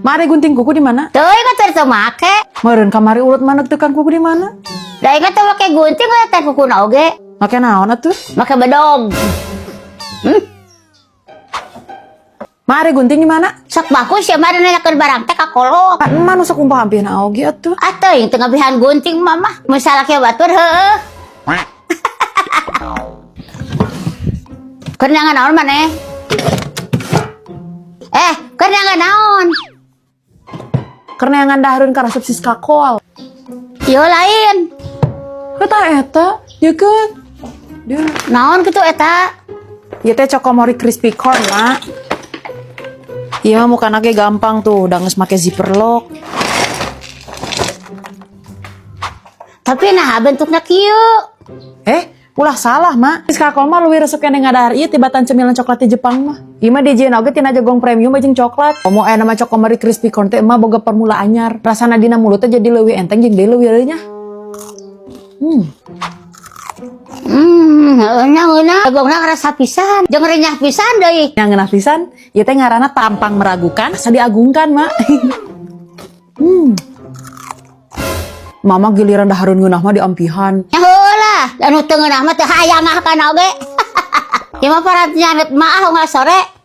Mari gunting kuku di mana? Teuing atuh teu make. Meureun kamari ulut manuk tekan kuku di mana? Da ingat teu make gunting we teh kukuna oge. Make naon atuh? Make bedog. Mari gunting di mana? Sok bagus ya mah nanyakeun barang teh ka kolot. Pan emak nu sok kumpah ampihna oge atuh. Ah teuing teu ngabihan gunting mama. Mun salaki batur heueuh. Keur nyangan naon maneh? Eh, keur nyangan naon? Keur neangan dahareun karasep Siska Kol. Ieu lain. Eta eta, yekeun. Dia. Naon kitu eta? Ieu teh Chokomori crispy corn, Mak. Ieu mah mukana ge gampang tuh, udah geus make zipper lock. Tapi nah bentukna kieu. Eh, ulah salah, Mak. Siska Kol mah leuwih resep keneh ngadahar ieu tibatan cemilan coklat di Jepang mah. Ieu mah dijieun oge tina jagong premium jeung coklat. Komo aya nama Chokomori crispy corn teh emak boga formula anyar. Rasana dina mulut teh jadi leuwih enteng jeung deui leuwih renyah. Ngeunah ngeunah. Jagongna ngarasa pisan, jeung renyah pisan deui. Yang ngeunah pisan, ieu teh ngaranna tampang meragukan, asa diagungkan, Mak. Mama giliran dahareun ngeunah mah diampihan. Ya heueuh lah, anu teu ngeunah mah teu hayang kana oge. Ieu mah paranti nyanet mah ah unggal sore.